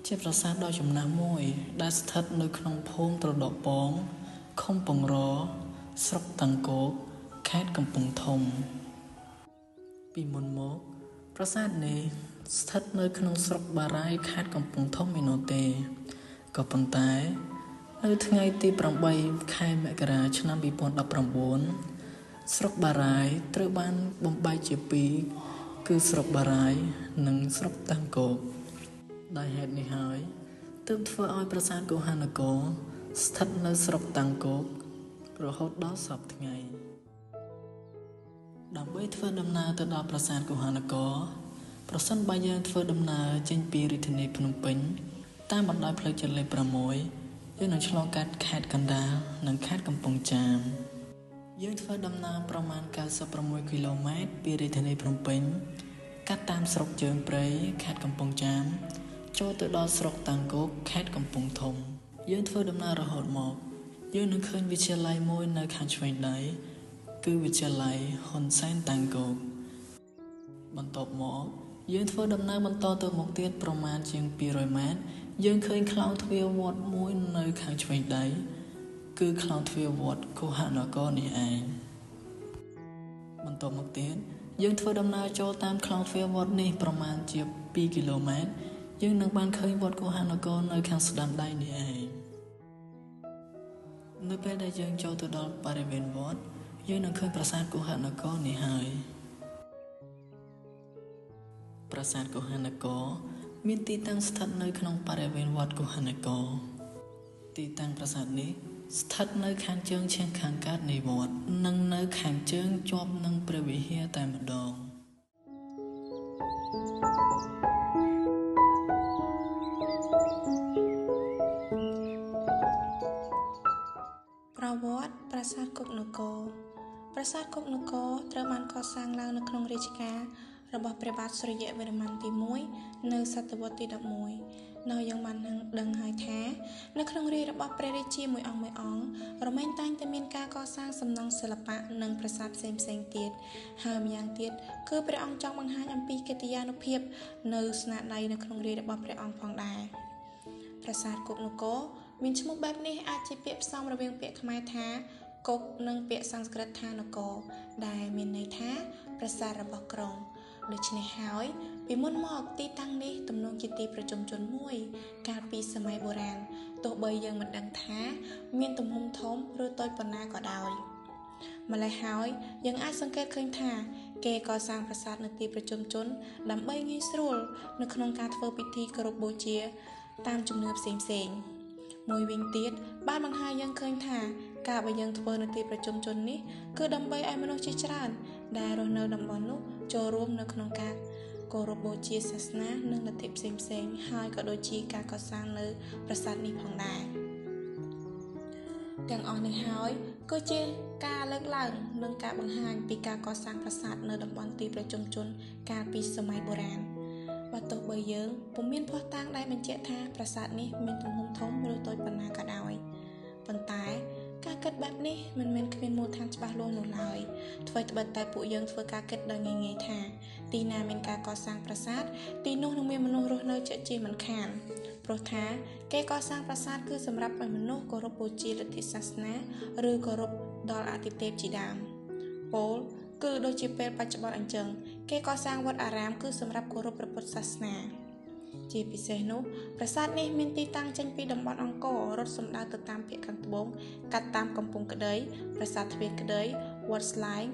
ជាប្រាសាទដ៏ចំណាស់មួយដែលស្ថិតនៅក្នុងភូមិត្រដកពងឃុំពង្រស្រុកតាំងគោកខេត្តកំពង់ធំពីមុនមកប្រាសាទនេះស្ថិតនៅក្នុងស្រុកបារាយខេត្តកំពង់ធំឯណោះទេក៏ប៉ុន្តែនៅថ្ងៃទី8ខែមករាឆ្នាំ2019ស្រុកបារាយត្រូវបានបំបែកជាពីរគឺស្រុកបារាយនិងស្រុកតាំងគោកដោយហេតុនេះហើយទើបធ្វើឲ្យប្រាសាទកោហនគរស្ថិតនៅស្រុកតាំងគោករហូតដល់សព្វថ្ងៃដើម្បីធ្វើដំណើរទៅដល់ប្រាសាទកោហនគរប្រសិនបើយើងធ្វើដំណើរចេញពីរាជធានីភ្នំពេញតាមបណ្ដោយផ្លូវជាតិលេខ6យើងនឹងឆ្លងកាត់ខេត្តកណ្ដាលនិងខេត្តកំពង់ចាមយើងធ្វើដំណើរប្រមាណ96គីឡូម៉ែត្រពីរាជធានីភ្នំពេញកាត់តាមស្រុកជើងព្រៃខេត្តកំពង់ចាមចូលទៅដល់ស្រុកតាំងគោកខេត្តកំពង់ធំយើងធ្វើដំណើររហូតមកយើងនឹងឃើញវិទ្យាល័យមួយនៅខាងឆ្វេងដៃគឺវិទ្យាល័យហ៊ុនសែនតាំងគោកបន្ទាប់មកយើងធ្វើដំណើរបន្តទៅមុខទៀតប្រមាណជាង200ម៉ែត្រយើងឃើញខ្លោងទ្វារវត្តមួយនៅខាងឆ្វេងដៃគឺខ្លោងទ្វារវត្តកោហនគរនេះឯងបន្ទាប់មកទៀតយើងធ្វើដំណើរចូលតាមខ្លោងទ្វារវត្តនេះប្រមាណជា2គីឡូម៉ែត្រយើងនឹងបានឃើញវត្តកោហនគរនៅខាងស្ដាំដៃនេះឯងនៅពេលដែលយើងចូលទៅដល់បរិវេណវត្តយើងនឹងឃើញប្រាសាទកោហនគរនេះហើយប្រាសាទកោហនគរមានទីតាំងស្ថិតនៅក្នុងបរិវេណវត្តកោហនគរទីតាំងប្រាសាទនេះស្ថិតនៅខាងជើងឆៀងខាងកើតនៃវត្តនិងនៅខាងជើងជាប់នឹងព្រះវិហារតែម្ដងប្រវត្តិប្រាសាទគោកនគរប្រាសាទគោកនគរត្រូវបានកសាងឡើងនៅក្នុងរជ្ជកាលរបស់ព្រះបាទសូរ្យវរ្ម័នទី1នៅសតវត្សទី11នៅយើងបានដឹងហើយថានៅក្នុងរាជ្យរបស់ព្រះរាជាមួយអង្គមួយអង្គរមែងតែងតែមានការកសាងសំណង់សិល្បៈនិងប្រាសាទផ្សេងផ្សេងទៀតហើយម្យ៉ាងទៀតគឺព្រះអង្គចង់បង្ហាញអំពីកិត្តិយានុភាពនៅស្នាដៃនៅក្នុងរាជ្យរបស់ព្រះអង្គផងដែរប្រាសាទគោកនគរមានឈ្មោះបែបនេះអាចជាពាក្យផ្សំរវាងពាក្យខ្មែរថាគោកនិងពាក្យសំស្ក្រឹតថានគរដែលមានន័យថាប្រាសាទរបស់ក្រុងដូច្នេះហើយពីមុនមកទីតាំងនេះទំនងជាទីប្រជុំជនមួយកាលពីសម័យបុរាណទោះបីយើងមិនដឹងថាមានទំហំធំឬតូចប៉ុណ្ណាក៏ដោយម្ល៉េះហើយយើងអាចសង្កេតឃើញថាគេកសាងប្រាសាទនៅទីប្រជុំជនដើម្បីងាយស្រួលនៅក្នុងការធ្វើពិធីគោរពបូជាតាមជំនឿផ្សេងៗមួយវិញទៀតបានបង្ហាញយើងឃើញថាការបើយើងធ្វើនៅទីប្រជុំជននេះគឺដើម្បីឲ្យមនុស្សជាច្រើនដែលរស់នៅតំបន់នោះចូលរួមនៅក្នុងការគោរពបូជាសាសនានិងលទ្ធិផ្សេងៗហើយក៏ដូចជាការកសាងនៅប្រាសាទនេះផងដែរទាំងអស់នេះហើយគឺជាការលើកឡើងនិងការបង្ហាញពីការកសាងប្រាសាទនៅតំបន់ទីប្រជុំជនកាលពីសម័យបុរាណបើទោះបីយើងពុំមានភស្តុតាងដែលបញ្ជាក់ថាប្រាសាទនេះមានទំហំធំឬតូចប៉ុណ្ណាក៏ដោយប៉ុន្តែការគិតបែបនេះមិនមែនគ្មានមូលដ្ឋានច្បាស់លាស់នោះឡើយធ្វើត្បិតតែពួកយើងធ្វើការគិតដោយងាយៗថាទីណាមានការកសាងប្រាសាទទីនោះនឹងមានមនុស្សរស់នៅជាក់ជាមិនខានព្រោះថាគេកសាងប្រាសាទគឺសម្រាប់ឲ្យមនុស្សគោរពបូជាលទ្ធិសាសនាឬគោរពដល់អាទិទេពជាដើមពោលគឺដូចជាពេលបច្ចុប្បន្នអញ្ចឹងគេកសាងវត្តអារាមគឺសម្រាប់គោរពព្រះពុទ្ធសាសនាជាពិសេសនោះប្រាសាទនេះមានទីតាំងចេញពីតំបន់អង្គររត់សំដៅទៅតាមភាគខាងត្បូងកាត់តាមកំពង់ក្តីប្រាសាទទ្វារក្តីវត្តស្លែង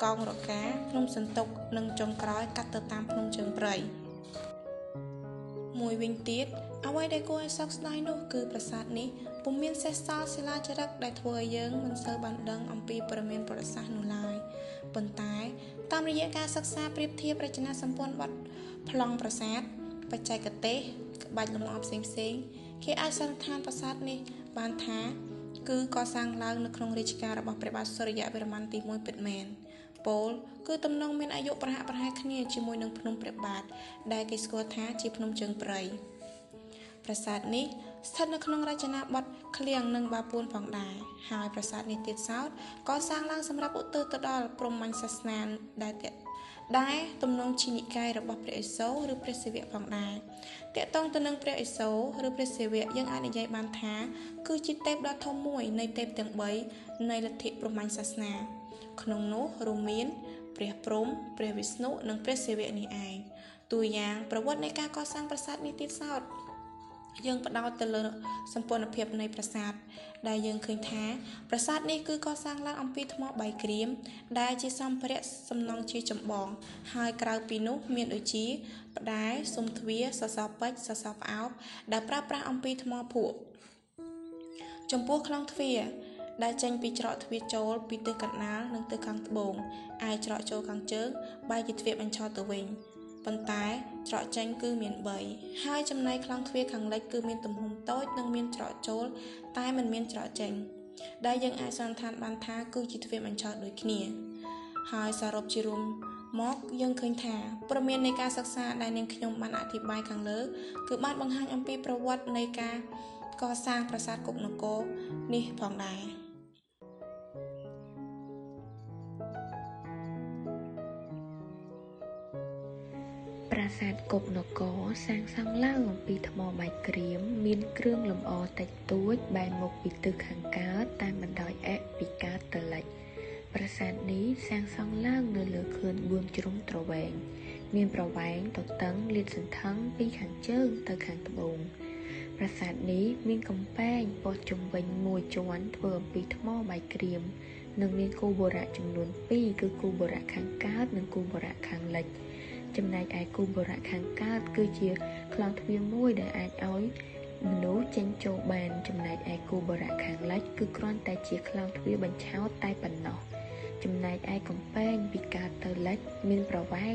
កងរកាភ្នំសន្ទុកនិងចុងក្រោយកាត់ទៅតាមភ្នំជើងព្រៃមួយវិញទៀតអ្វីដែលគួរឲ្យសោកស្ដាយនោះគឺប្រាសាទនេះពុំមានសេសសល់សិលាចារឹកដែលធ្វើឲ្យយើងមិនសូវបានដឹងអំពីព័ត៌មានប្រវត្តិសាស្ត្រនោះឡើយប៉ុន្តែតាមរយៈការសិក្សាប្រៀបធៀបរចនាសម្ព័ន្ធបទប្លង់ប្រាសាទបច្ចេកទេសក្បាច់លម្អផ្សេងៗគេអាចសន្និដ្ឋានប្រាសាទនេះបានថាគឺកសាងឡើងនៅក្នុងរជ្ជកាលរបស់ព្រះបាទសូរ្យវរ្ម័នទី1ពិតមែនពោលគឺទំនងមានអាយុប្រហាក់ប្រហែលគ្នាជាមួយនឹងភ្នំព្រះបាទដែលគេស្គាល់ថាជាភ្នំជើងព្រៃប្រាសាទនេះស្ថិតនៅក្នុងរចនាបថឃ្លៀងនិងបាពួនផងដែរហើយប្រាសាទនេះទៀតសោតកសាងឡើងសម្រាប់ឧទ្ទិសទៅដល់ព្រហ្មញ្ញសាសនាដែល ដែលទំនងជានិកាយរបស់ព្រះឥសូរឬព្រះសិវៈផងដែរទាក់ទងទៅនឹងព្រះឥសូរឬព្រះសិវៈយើងអាចនិយាយបានថាគឺជាទេពដ៏ធំមួយនៃទេពទាំង3នៃលទ្ធិព្រហ្មញ្ញសាសនាក្នុងនោះរួមមានព្រះព្រហ្មព្រះវិស្ណុនិងព្រះសិវៈនេះឯងតួយ៉ាងប្រវត្តិនៃការកសាងប្រាសាទនេះទៀតសោតយើងផ្ដោតទៅលើសម្ព័ន្ធភាពនៃប្រាសាទដែលយើងឃើញថាប្រាសាទនេះគឺកសាងឡើងអំពីថ្មបាយក្រៀមដែលជាសម្ភារៈសំណង់ជាចម្បងហើយក្រៅពីនោះមានដូចជាផ្តែស៊ុមទ្វារសសរពេជ្រសសរផ្អោបដែលប្រើប្រាស់អំពីថ្មភក់ចំពោះក្លងទ្វារដែលចេញពីច្រកទ្វារចូលពីទិសកណ្ដាលនិងទិសខាងត្បូងឯច្រកចូលខាងជើងបែរជាទ្វារបញ្ឆោតទៅវិញប៉ុន្តែច្រកចេញគឺមាន3ហើយចំណែកក្លងទ្វារខាងលិចគឺមានទំហំតូចនិងមានច្រកចូលតែមិនមានច្រកចេញដែលយើងអាចសន្និដ្ឋានបានថាគឺជាទ្វារបញ្ឆោតដូចគ្នាហើយសរុបជារួមមកយើងឃើញថាព័ត៌មាននៃការសិក្សាដែលនាងខ្ញុំបានអធិប្បាយខាងលើគឺបានបង្ហាញអំពីប្រវត្តិនៃការកសាងប្រាសាទគុកនគរនេះផងដែរប្រាសាទគុកនគរសាងសង់ឡើងអំពីថ្មបាយក្រៀមមានគ្រឿងលម្អតិចតួចបែរមុខពីទិសខាងកើតតាមបណ្ដោយអែកពីកើតទៅលិចប្រាសាទនេះសាងសង់ឡើងនៅលើខឿន4ជ្រុងទ្រវែងមានប្រវែងទទឹងលាតសន្ធឹងពីខាងជើងទៅខាងត្បូងប្រាសាទនេះមានកំពែងព័ទ្ធជុំវិញមួយជាន់ធ្វើអំពីថ្មបាយក្រៀមនិងមានគូបុរៈចំនួន2គឺគូបុរៈខាងកើតនិងគូបុរៈខាងលិចចំណែកឯគូបុរៈខាងកើតគឺជាក្លងទ្វារមួយដែលអាចឲ្យមនុស្សចេញចូលបានចំណែកឯគូបុរៈខាងលិចគឺគ្រាន់តែជាក្លងទ្វារបញ្ឆោតតែប៉ុណ្ណោះចំណែកឯកំពែងពីកើតទៅលិចមានប្រវែង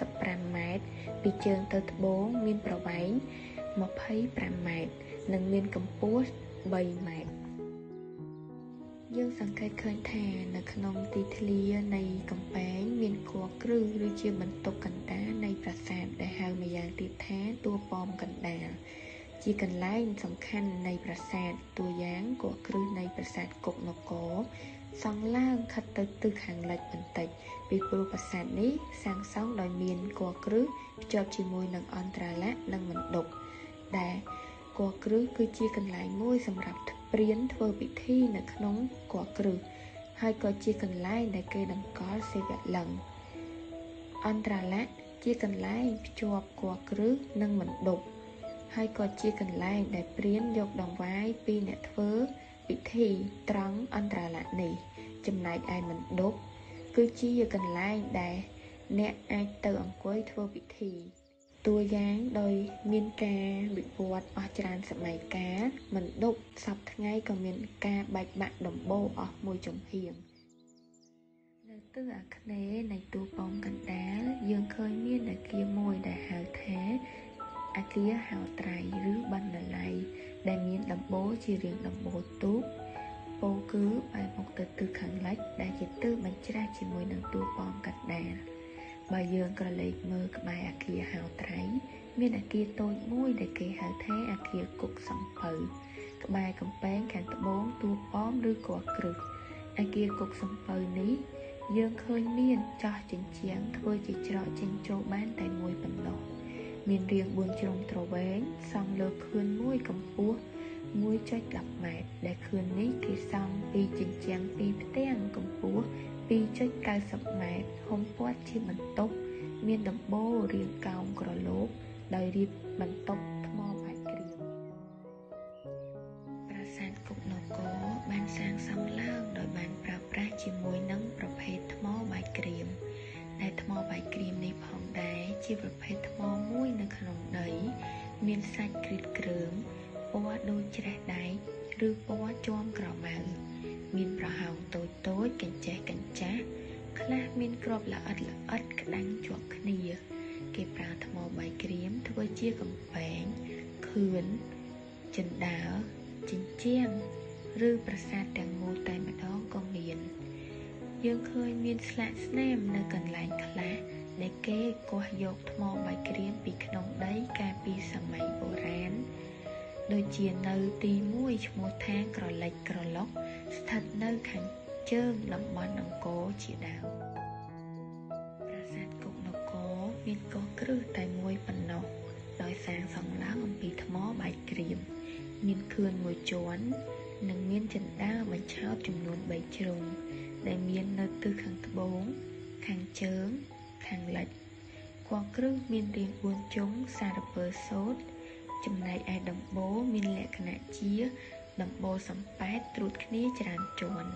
35ម៉ែត្រពីជើងទៅត្បូងមានប្រវែង25ម៉ែត្រនិងមានកម្ពស់3ម៉ែត្រយើងសង្កេតឃើញថានៅក្នុងទីធ្លានៃកំពែងមានគល់គ្រឹះឬជាបន្ទប់កណ្ដាលនៃប្រាសាទដែលហៅម្យ៉ាងទៀតថាតួប៉មកណ្ដាលជាកន្លែងសំខាន់នៃប្រាសាទតួយ៉ាងគល់គ្រឹះនៃប្រាសាទគុកនគរសង់ឡើងខិតទៅទិសខាងលិចបន្តិចពីព្រោះប្រាសាទនេះសាងសង់ដោយមានគល់គ្រឹះភ្ជាប់ជាមួយនឹងអន្តរាលៈនិងមណ្ឌបដែលគល់គ្រឹះគឺជាកន្លែងមួយសម្រាប់ព្រានធ្វើពិធីនៅក្នុងគល់គ្រឹះហើយក៏ជាកន្លែងដែលគេតម្កល់សិវលិង្គអន្តរាលៈជាកន្លែងភ្ជាប់គល់គ្រឹះនិងមណ្ឌបហើយក៏ជាកន្លែងដែលព្រានយកដង្វាយពីអ្នកធ្វើពិធីត្រង់អន្តរាលៈនេះចំណែកឯមណ្ឌបគឺជាកន្លែងដែលអ្នកអាចទៅអង្គុយធ្វើពិធីតួយ៉ាងដោយមានការវិវត្តអស់ច្រើនសម័យកាលមណ្ឌបសព្វថ្ងៃក៏មានការបែកបាក់ដំបូលអស់មួយចំហៀងនៅទិសអាគ្នេយ៍នៃតួប៉មកណ្ដាលយើងឃើញមានអគារមួយដែលហៅថាអគារហោត្រៃឬបណ្ណាល័យដែលមានដំបូលជារាងដំបូលទូកពោលគឺបែរមុខទៅទិសខាងលិចដែលជាទិសបញ្ច្រាសជាមួយនឹងតួប៉មកណ្ដាលបើយើងក្រឡេកមើលក្បែរអគារហោត្រៃមានអគារតូចមួយដែលគេហៅថាអគារគុកសំពៅក្បែរកំពែងខាងត្បូងតួប៉មឬគល់គ្រឹះអគារគុកសំពៅនេះយើងឃើញមានចោះជញ្ជាំងធ្វើជាច្រកចេញចូលបានតែមួយប៉ុណ្ណោះមានរាង4ជ្រុងទ្រវែងសង់លើខឿនមួយកម្ពស់ 1.10 ម៉ែត្រដែលខឿននេះគេសង់ពីជញ្ជាំងពីរផ្ទាំងកម្ពស់ 2.90 ម៉ែត្រហុំព័ទ្ធជាបន្ទប់មានដំបូលរាងកោងក្រឡូបដោយរៀបបន្ទប់ថ្មបាយក្រៀមប្រាសាទគុកនគរបានសាងសង់ឡើងដោយបានប្រើប្រាស់ជាមួយនឹងប្រភេទថ្មបាយក្រៀមដែលថ្មបាយក្រៀមនេះផងដែរជាប្រភេទថ្មមួយនៅក្នុងដីមានសាច់គ្រីតគ្រើមពណ៌ដូចច្រេះដែកឬពណ៌ជាំក្រមៅមានប្រហោងតូចៗកញ្ចេះកញ្ចាស់ខ្លះមានគ្រាប់ល្អិតល្អិតក្តាញ់ជាប់គ្នាគេប្រើថ្មបាយក្រៀមធ្វើជាកំពែងខឿនជណ្ដើរជញ្ជាំងឬប្រាសាទទាំងមូលតែម្ដងក៏មានយើងឃើញមានស្លាកស្នាមនៅកន្លែងខ្លះដែលគេគាស់យកថ្មបាយក្រៀមពីក្នុងដីកាលពីសម័យបុរាណដូចជានៅទីមួយឈ្មោះថាក្រលិចក្រឡុកស្ថិតនៅខាងជើងតំបន់អង្គរជាដើមប្រាសាទគុក មានកោះគ្រឹះតែមួយប៉ុណ្ណោះដោយសាងសង់ឡើងអំពីថ្មបែកក្រៀមមានខឿនមួយជាន់និងមានជណ្ដើរបញ្ឆោតចំនួន3ជ្រុងដែលមាននៅទិសខាងត្បូងខាងជើងខាងលិចកោះគ្រឹះមានរាង4ជុងសារពើសូត្រចំណែកឯដំបូលមានលក្ខណៈជាដំបូលសំប៉ែតត្រួតគ្នាច្រើនជាន់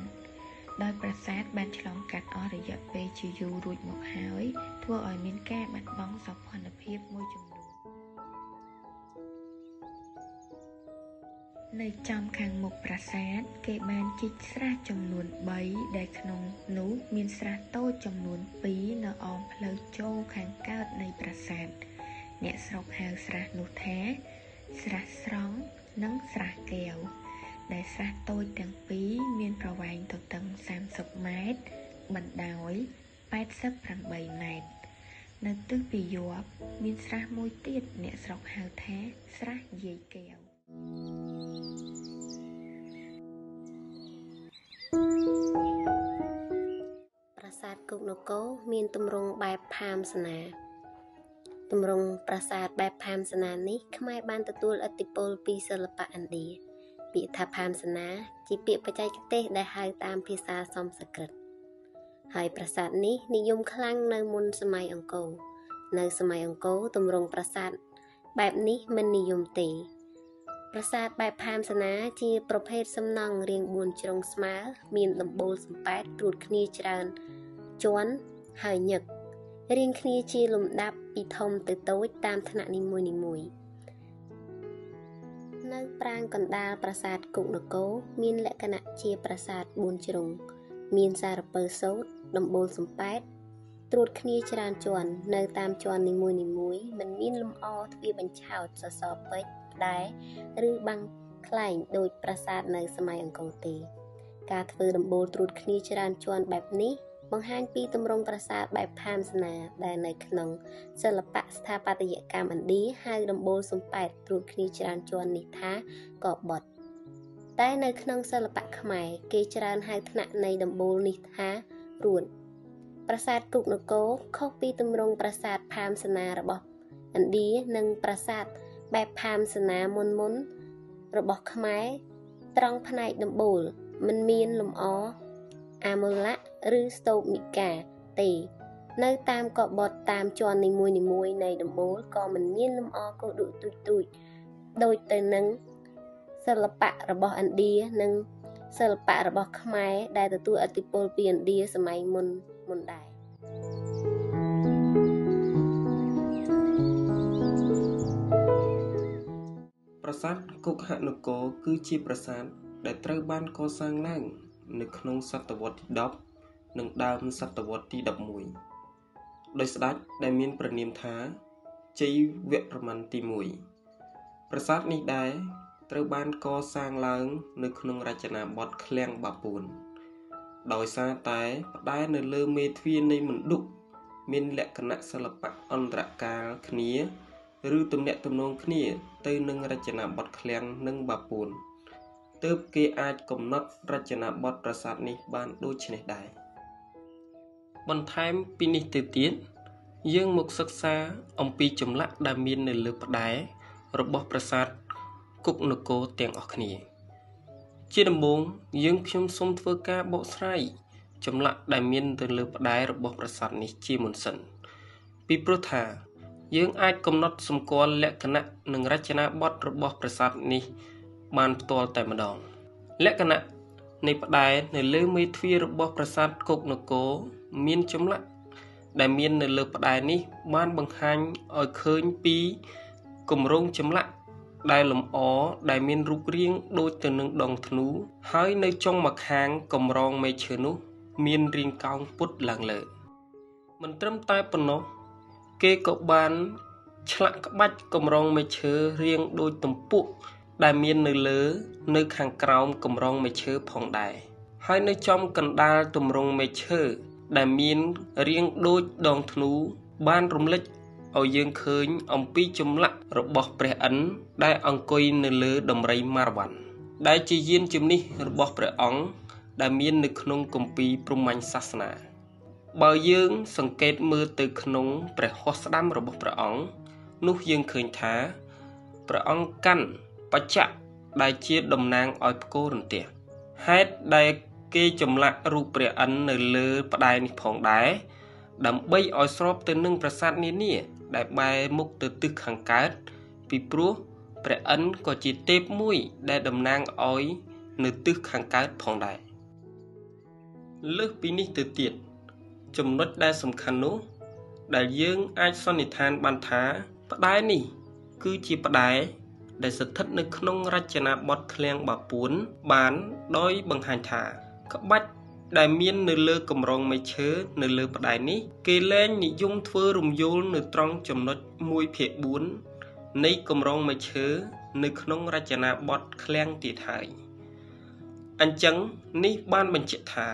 ដោយប្រាសាទបានឆ្លងកាត់អស់រយៈពេលជាយូររួចមកហើយធ្វើឲ្យមានការបាត់បង់សោភ័ណភាពមួយចំនួននៅចំខាងមុខប្រាសាទគេបានជីកស្រះចំនួន3ដែលក្នុងនោះមានស្រះតូចចំនួន2នៅអមផ្លូវចូលខាងកើតនៃប្រាសាទអ្នកស្រុកហៅស្រះនោះថាស្រះស្រង់និងស្រះកែវដែលស្រះតូចទាំងពីរមានប្រវែងទទឹង30ម៉ែត្របណ្ដោយ88ម៉ែត្រនៅទិសពាយ័ព្យមានស្រះមួយទៀតអ្នកស្រុកហៅថាស្រះយាយកែវប្រាសាទគោកនគរមានទម្រង់បែបផាមសនាទម្រង់ប្រាសាទបែបផាមសនានេះខ្មែរបានទទួលឥទ្ធិពលពីសិល្បៈឥណ្ឌាពាក្យថាផាមសនាជាពាក្យបច្ចេកទេសដែលហៅតាមភាសាសំស្ក្រឹតហើយប្រាសាទនេះនិយមខ្លាំងនៅមុនសម័យអង្គរនៅសម័យអង្គរទម្រង់ប្រាសាទបែបនេះមិននិយមទេប្រាសាទបែបផាមសនាជាប្រភេទសំណង់រាង4ជ្រុងស្មើមានដំបូលសំប៉ែតត្រួតគ្នាច្រើនជាន់ហើយញឹករៀងគ្នាជាលំដាប់ពីធំទៅតូចតាមថ្នាក់នីមួយៗនៅប្រាង្គកណ្ដាលប្រាសាទគោកនគរមានលក្ខណៈជាប្រាសាទ4ជ្រុងមានសារពើសូត្រដំបូលសំប៉ែតត្រួតគ្នាច្រើនជាន់នៅតាមជាន់នីមួយៗមិនមានលម្អទ្វារបញ្ឆោតសសរពេជ្រផ្ដែឬបាំងខ្លែងដូចប្រាសាទនៅសម័យអង្គរទេការធ្វើដំបូលត្រួតគ្នាច្រើនជាន់បែបនេះបង្ហាញពីទម្រង់ប្រាសាទបែបផាមសនាដែលនៅក្នុងសិល្បៈស្ថាបត្យកម្មឥណ្ឌាហៅដំបូលសំប៉ែតត្រួតគ្នាច្រើនជាន់នេះថាកបត់តែនៅក្នុងសិល្បៈខ្មែរគេច្រើនហៅថ្នាក់នៃដំបូលនេះថារួនប្រាសាទគោកនគរខុសពីទម្រង់ប្រាសាទផាមសនារបស់ឥណ្ឌានិងប្រាសាទបែបផាមសនាមុនៗរបស់ខ្មែរត្រង់ផ្នែកដំបូលមិនមានលម្អអាមូលៈឬស្តូបមិកាទេនៅតាមកបត់តាមជាន់នីមួយៗនៃដំបូលក៏មិនមានលម្អគោឌុទូចៗដូចទៅនឹងសិល្បៈរបស់ឥណ្ឌានិងសិល្បៈរបស់ខ្មែរដែលទទួលឥទ្ធិពលពីឥណ្ឌាសម័យមុនដែរប្រាសាទគោកហនគរគឺជាប្រាសាទដែលត្រូវបានកសាងឡើងនៅក្នុងសតវត្សទី10និងដើមសតវត្សទី11ដោយស្ដេចដែលមានព្រះនាមថាជ័យវរ្ម័នទី1ប្រាសាទនេះដែរត្រូវបានកសាងឡើងនៅក្នុងរចនាបថឃ្លាំងបាពួនដោយសារតែផ្ដែនៅលើមេទ្វារនៃមណ្ឌុមានលក្ខណៈសិល្បៈអន្តរកាលគ្នាឬទំនាក់ទំនងគ្នាទៅនឹងរចនាបថឃ្លាំងនិងបាពួនទើបគេអាចកំណត់រចនាបថប្រាសាទនេះបានដូចនេះដែរបន្ថែមពីនេះទៅទៀតយើងមកសិក្សាអំពីចម្លាក់ដែលមាននៅលើផ្ដែរបស់ប្រាសាទគោកនគរទាំងអស់គ្នាជាដំបូងយើងខ្ញុំសូមធ្វើការបកស្រាយចម្លាក់ដែលមានទៅលើផ្ដែរបស់ប្រាសាទនេះជាមុនសិនពីព្រោះថាយើងអាចកំណត់សម្គាល់លក្ខណៈនិងរចនាបថរបស់ប្រាសាទនេះបានផ្ទាល់តែម្ដងលក្ខណៈនៃផ្ដែនៅលើមេទ្វាររបស់ប្រាសាទគោកនគរមានចម្លាក់ដែលមាននៅលើផ្ដែនេះបានបង្ហាញឲ្យឃើញពីគម្រោងចម្លាក់ដែលលម្អដែលមានរូបរាងដូចទៅនឹងដងធ្នូហើយនៅចុងម្ខាងកម្រងមែកឈើនោះមានរាងកោងពុតឡើងលើមិនត្រឹមតែប៉ុណ្ណោះគេក៏បានឆ្លាក់ក្បាច់កម្រងមែកឈើរាងដូចទំពក់ដែលមាននៅលើនៅខាងក្រោមកម្រងមែកឈើផងដែរហើយនៅចំកណ្ដាលទម្រង់មែកឈើដែលមានរាងដូចដងធ្នូបានរំលេចឲ្យយើងឃើញអំពីចម្លាក់របស់ព្រះឥន្ទដែលអង្គុយនៅលើដំរីម៉ារវ៉ាន់ដែលជាយានជំនិះរបស់ព្រះអង្គដែលមាននៅក្នុងគម្ពីរព្រហ្មញ្ញសាសនា បើយើងសង្កេតមើលទៅក្នុងព្រះហស្តស្ដាំរបស់ព្រះអង្គនោះយើងឃើញថាព្រះអង្គកាន់បច្ចៈដែលជាតំណាងឲ្យផ្គររន្ទះហេតុដែលគេចម្លាក់រូបព្រះឥន្ទនៅលើផ្តែរនេះផងដែរដើម្បីឲ្យស្របទៅនឹងប្រាសាទនានាដែលបែរមុខទៅទិសខាងកើតពីព្រោះព្រះឥន្ទក៏ជាទេពមួយដែលតំណាងឲ្យនៅទិសខាងកើតផងដែរលើសពីនេះទៅទៀតចំណុចដែលសំខាន់នោះដែលយើងអាចសន្និដ្ឋានបានថាផ្តែរនេះគឺជាផ្តែរដែលស្ថិតនៅក្នុងរចនាបថឃ្លាំងបាពួនបានដោយបង្ហាញថាក្បាច់ដែលមាននៅលើកម្រងមែកឈើនៅលើផ្តែរនេះគេលែងនិយមធ្វើរំយោលនៅត្រង់ចំណុច1/4នៃកម្រងមែកឈើនៅក្នុងរចនាបថឃ្លាំងទៀតហើយអញ្ចឹងនេះបានបញ្ជាក់ថា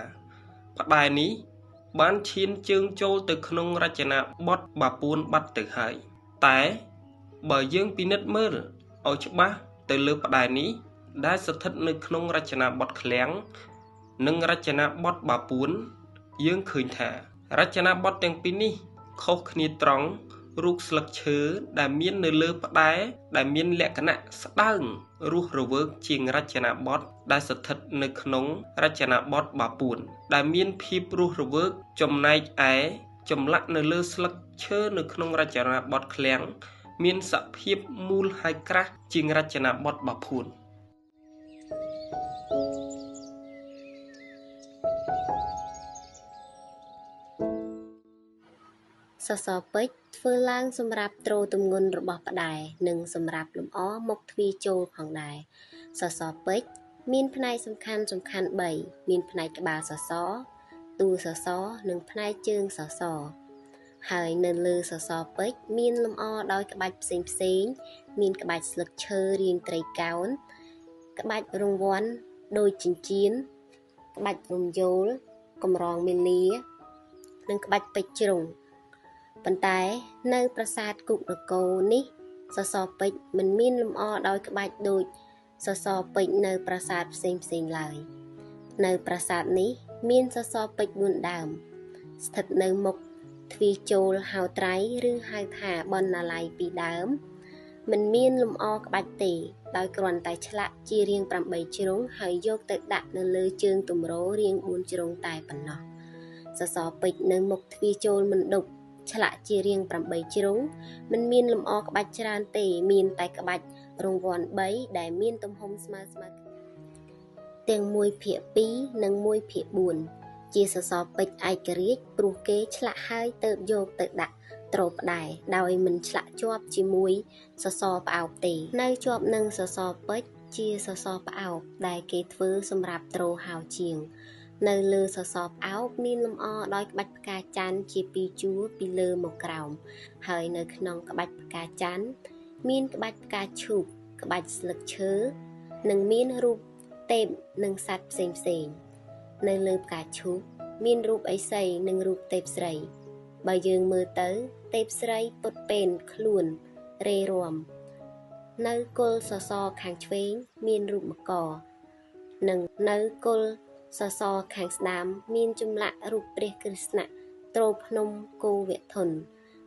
ផ្តែរនេះបានឈានជើងចូលទៅក្នុងរចនាបថបាពួនបាត់ទៅហើយតែបើយើងពិនិត្យមើលឲ្យច្បាស់ទៅលើផ្តែរនេះដែលស្ថិតនៅក្នុងរចនាបថឃ្លាំងនិងរចនាបថបាពួនយើងឃើញថារចនាបថទាំងពីរនេះខុសគ្នាត្រង់រូបស្លឹកឈើដែលមាននៅលើផ្តែរដែលមានលក្ខណៈស្ដើងរស់រវើកជាងរចនាបថដែលស្ថិតនៅក្នុងរចនាបថបាពួនដែលមានភាពរស់រវើកចំណែកឯចម្លាក់នៅលើស្លឹកឈើនៅក្នុងរចនាបថឃ្លាំងមានសភាពមូលហើយក្រាស់ជាងរចនាបថបាពួនសសរពេជ្រធ្វើឡើងសម្រាប់ទ្រទម្ងន់របស់ផ្តែរនិងសម្រាប់លម្អមុខទ្វារចូលផងដែរសសរពេជ្រមានផ្នែកសំខាន់3មានផ្នែកក្បាលសសរតួសសរនិងផ្នែកជើងសសរហើយនៅលើសសរពេជ្រមានលម្អដោយក្បាច់ផ្សេងៗមានក្បាច់ស្លឹកឈើរាងត្រីកោណក្បាច់រង្វាន់ដូចចិញ្ចៀនក្បាច់រំយោលកម្រងមាលានិងក្បាច់ពេជ្រជ្រុងប៉ុន្តែនៅប្រាសាទគុកនគរនេះសសរពេជ្រមិនមានលម្អដោយក្បាច់ដូចសសរពេជ្រនៅប្រាសាទផ្សេងៗឡើយនៅប្រាសាទនេះមានសសរពេជ្រ4ដើមស្ថិតនៅមុខទ្វារចូលហៅត្រៃឬហៅថាបណ្ណាល័យពីរដើមមិនមានលម្អក្បាច់ទេដោយគ្រាន់តែឆ្លាក់ជារាង8ជ្រុងហើយយកទៅដាក់នៅលើជើងទម្ររាង4ជ្រុងតែប៉ុណ្ណោះសសរពេជ្រនៅមុខទ្វារចូលមណ្ឌបឆ្លាក់ជារាង8ជ្រុងមិនមានលម្អក្បាច់ច្រើនទេមានតែក្បាច់រង្វាន់3ដែលមានទំហំស្មើៗទាំង1/2និង1/4ជាសសរពេជ្រឯករាជ្យព្រោះគេឆ្លាក់ហើយទៅយកទៅដាក់ទ្រផ្តែរដោយមិនឆ្លាក់ជាប់ជាមួយសសរផ្អោបទេនៅជាប់នឹងសសរពេជ្រជាសសរផ្អោបដែលគេធ្វើសម្រាប់ទ្រហៅជាងនៅលើសសរផ្អោបមានលម្អដោយក្បាច់ផ្កាច័ន្ទជាពីរជួរពីលើមកក្រោមហើយនៅក្នុងក្បាច់ផ្កាច័ន្ទមានក្បាច់ផ្កាឈូកក្បាច់ស្លឹកឈើនិងមានរូបទេពនិងសត្វផ្សេងៗនៅលើផ្កាឈូកមានរូបឥសីនិងរូបទេពស្រីបើយើងមើលទៅទេពស្រីពុតពេនខ្លួនរេរាំនៅគល់សសរខាងឆ្វេងមានរូបមករនិងនៅគល់សសរខាងស្ដាំមានចម្លាក់រូបព្រះគ្រឹស្ណៈទ្រភ្នំគោវធន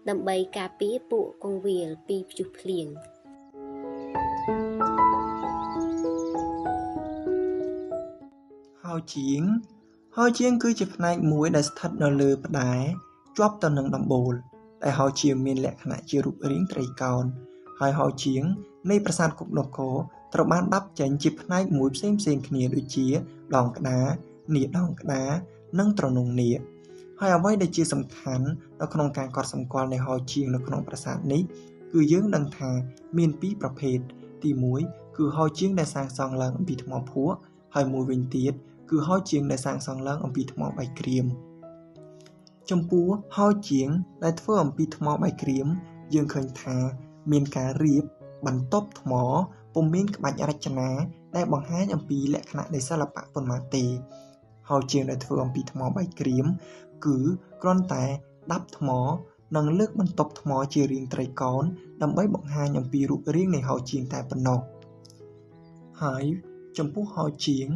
ដើម្បីការពារពួកកងវិលពីព្យុះភ្លៀងហៅជាងហៅជាងគឺជាផ្នែកមួយដែលស្ថិតនៅលើផ្តែរជាប់ទៅនឹងដំបូលដែលហៅជាងមានលក្ខណៈជារូបរាងត្រីកោណហើយហៅជាងនៃប្រាសាទគុកនគរត្រូវបានដាប់ចេញជាផ្នែកមួយផ្សេងៗគ្នាដូចជាដងក្តារនាគដងក្តារនិងទ្រនងនាគហើយអ្វីដែលជាសំខាន់នៅក្នុងការកត់សម្គាល់នៃហោជាងនៅក្នុងប្រាសាទនេះគឺយើងដឹងថាមានពីរប្រភេទទី1គឺហោជាងដែលសាងសង់ឡើងអំពីថ្មភក់ហើយមួយវិញទៀតគឺហោជាងដែលសាងសង់ឡើងអំពីថ្មបាយក្រៀមចំពោះហោជាងដែលធ្វើអំពីថ្មបាយក្រៀមយើងឃើញថាមានការរៀបបន្ទប់ថ្មពុំមានក្បាច់រចនាដែលបង្ហាញអំពីលក្ខណៈនៃសិល្បៈប៉ុន្មានទេហោជាងដែលធ្វើអំពីថ្មបាយក្រៀមគឺគ្រាន់តែដាប់ថ្មនិងលើកបន្ទប់ថ្មជារាងត្រីកោណដើម្បីបង្ហាញអំពីរូបរាងនៃហោជាងតែប៉ុណ្ណោះហើយចំពោះហោជាង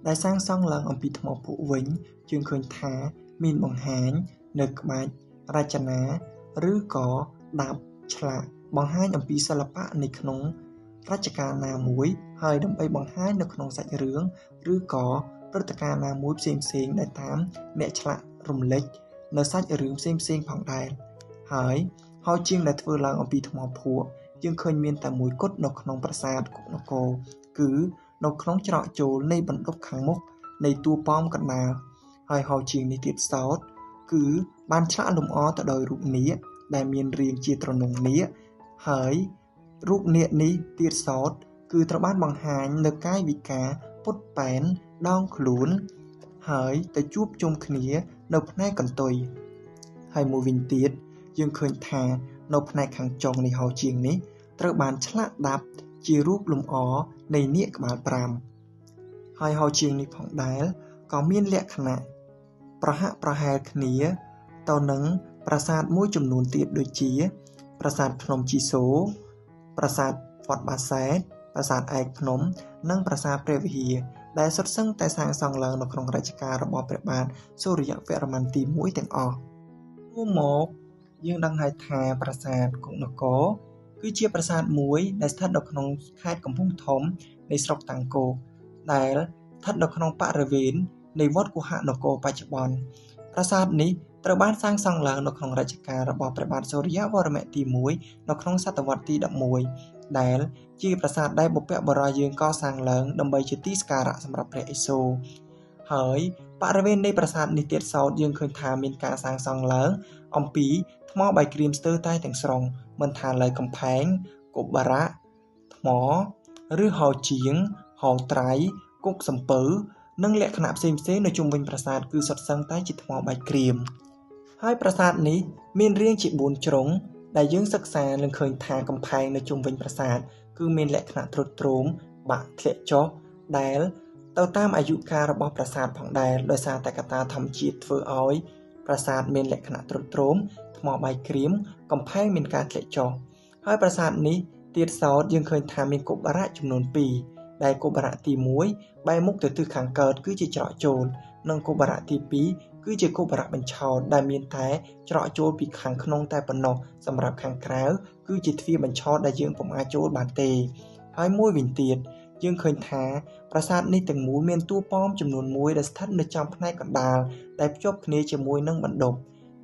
ដែលសាងសង់ឡើងអំពីថ្មភក់វិញយើងឃើញថាមានបង្ហាញ នៅក្បាច់រចនាឬក៏ដាប់ឆ្លាក់បង្ហាញអំពីសិល្បៈនៅក្នុងរជ្ជកាលណាមួយហើយដើម្បីបង្ហាញនៅក្នុងសាច់រឿងឬក៏ព្រឹត្តិការណ៍ណាមួយផ្សេងៗដែលតាមអ្នកឆ្លាក់រំលេចនៅសាច់រឿងផ្សេងៗផងដែរហើយហោជាងដែលធ្វើឡើងអំពីថ្មភក់យើងឃើញមានតែមួយគត់នៅក្នុងប្រាសាទគុកនគរគឺនៅក្នុងច្រកចូលនៃបណ្ដុបខាងមុខនៃតួប៉មកណ្ដាលហើយហោជាងនេះទៀតសោតគឺបានឆ្លាក់លម្អទៅដោយរូបនាគដែលមានរាងជាទ្រនំនាគហើយរូបនាគនេះទៀតសោតគឺត្រូវបានបង្ហាញនៅកាយវិការពុតប៉ែនដងខ្លួនហើយទៅជួបជុំគ្នានៅផ្នែកកន្ទុយហើយមួយវិញទៀតយើងឃើញថានៅផ្នែកខាងចុងនៃហោជាងនេះត្រូវបានឆ្លាក់ដាប់ជារូបលម្អនៃនាគក្បាល5ហើយហោជាងនេះផងដែរក៏មានលក្ខណៈប្រហាក់ប្រហែលគ្នាទៅនឹងប្រាសាទមួយចំនួនទៀតដូចជាប្រាសាទភ្នំជីសូរប្រាសាទវត្តបាសែតប្រាសាទឯកភ្នំនិងប្រាសាទព្រះវិហារដែលសុទ្ធសឹងតែសាងសង់ឡើងនៅក្នុងរជ្ជកាលរបស់ព្រះបាទសូរ្យវរ្ម័នទី1ទាំងអស់រួមមកយើងដឹងហើយថាប្រាសាទគុកនគរគឺជាប្រាសាទមួយដែលស្ថិតនៅក្នុងខេត្តកំពង់ធំនៃស្រុកតាំងគោដែលស្ថិតនៅក្នុងបរិវេណនៃវត្តគុហនគរបច្ចុប្បន្នប្រាសាទនេះត្រូវបានសាងសង់ឡើងនៅក្នុងរជ្ជកាលរបស់ព្រះបាទសូរ្យវរ្ម័នទី1នៅក្នុងសតវត្សទី11ដែលជាប្រាសាទដែលបុព្វបុរសយើងកសាងឡើងដើម្បីជាទីសក្ការៈសម្រាប់ព្រះឥសូរហើយបរិវេណនៃប្រាសាទនេះទៀតសោតយើងឃើញថាមានការសាងសង់ឡើងអំពីថ្មបាយក្រៀមស្ទើរតែទាំងស្រុងមិនថាឡើយកំផែងកុបារៈថ្មឬហោជាងហោត្រៃគុកសំពៅនិងលក្ខណៈផ្សេងៗនៅជុំវិញប្រាសាទគឺសុទ្ធសឹងតែជាថ្មបាយក្រៀមហើយប្រាសាទនេះមានរាងជា4ជ្រុងដែលយើងសិក្សានឹងឃើញថាកំផែងនៅជុំវិញប្រាសាទគឺមានលក្ខណៈទ្រុឌទ្រោមបាក់ធ្លាក់ចុះដែលទៅតាមអាយុកាលរបស់ប្រាសាទផងដែរដោយសារតែកត្តាធម្មជាតិធ្វើឲ្យប្រាសាទមានលក្ខណៈទ្រុឌទ្រោមថ្មបាយក្រៀមកំផែងមានការធ្លាក់ចុះហើយប្រាសាទនេះទៀតសោតយើងឃើញថាមានកុបារៈចំនួន2ដែលកុបារៈទី1បែរមុខទៅទិសខាងកើតគឺជាច្រកចូលនិងកុបារៈទី2គឺជាកុបារៈបញ្ឆោតដែលមានតែច្រកចូលពីខាងក្នុងតែប៉ុណ្ណោះសម្រាប់ខាងក្រៅគឺជាទ្វារបញ្ឆោតដែលយើងពុំអាចចូលបានទេហើយមួយវិញទៀតយើងឃើញថាប្រាសាទនេះទាំងមូលមានតួប៉មចំនួន1ដែលស្ថិតនៅចំផ្នែកកណ្ដាលដែលភ្ជាប់គ្នាជាមួយនឹងបណ្ដុប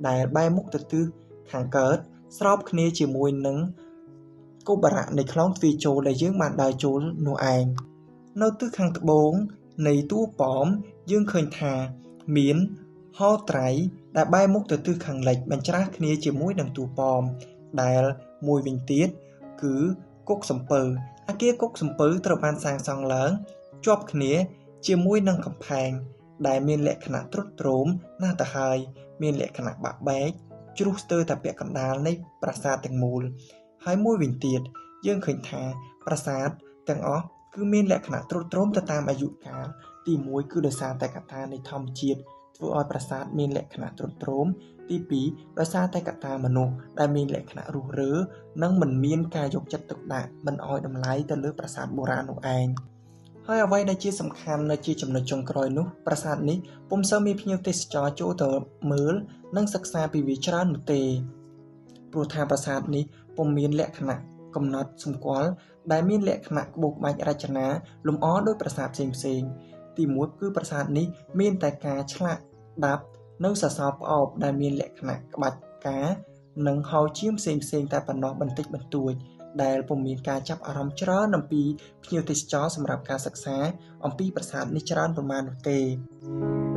ដែលបែរមុខទៅទិសខាងកើតស្របគ្នាជាមួយនឹងកុបារៈនៃខ្លោងទ្វារចូលដែលយើងបានដើរចូលនោះឯងនៅទិសខាងត្បូងនៃតួប៉មយើងឃើញថាមានហោត្រៃដែលបែរមុខទៅទិសខាងលិចបញ្ច្រាស់គ្នាជាមួយនឹងតួប៉មដែលមួយវិញទៀតគឺគុកសំពៅអគារគុកសំពៅត្រូវបានសាងសង់ឡើងជាប់គ្នាជាមួយនឹងកំផែងដែលមានលក្ខណៈទ្រុឌទ្រោមណាស់ទៅហើយមានលក្ខណៈបាក់បែកជ្រុះស្ទើរតែពាក់កណ្ដាលនៃប្រាសាទទាំងមូលហើយមួយវិញទៀតយើងឃើញថាប្រាសាទទាំងអស់គឺមានលក្ខណៈទ្រុឌទ្រោមទៅតាមអាយុកាលទី1គឺដោយសារតែកត្តានៃធម្មជាតិធ្វើឲ្យប្រាសាទមានលក្ខណៈទ្រុឌទ្រោមទី2ដោយសារតែកត្តាមនុស្សដែលមានលក្ខណៈរុះរើនិងមិនមានការយកចិត្តទុកដាក់មិនឲ្យតម្លៃទៅលើប្រាសាទបុរាណនោះឯងហើយអ្វីដែលជាសំខាន់នៅជាចំណុចចុងក្រោយនោះប្រាសាទនេះពុំសូវមានភ្ញៀវទេសចរចូលទៅមើលនិងសិក្សាពីវាច្រើននោះទេព្រោះថាប្រាសាទនេះពុំមានលក្ខណៈកំណត់សម្គាល់ដែលមានលក្ខណៈក្បូរក្បាច់រចនាលម្អដោយប្រាសាទផ្សេងៗទី1គឺប្រាសាទនេះមានតែការឆ្លាក់ដាប់នៅសសរផ្អោបដែលមានលក្ខណៈក្បាច់ការនិងហោជាងផ្សេងៗតែប៉ុណ្ណោះបន្តិចបន្តួចដែលពុំមានការចាប់អារម្មណ៍ច្រើនអំពីភ្ញៀវទេសចរសម្រាប់ការសិក្សាអំពីប្រាសាទនេះច្រើនប្រមាណនោះទេ។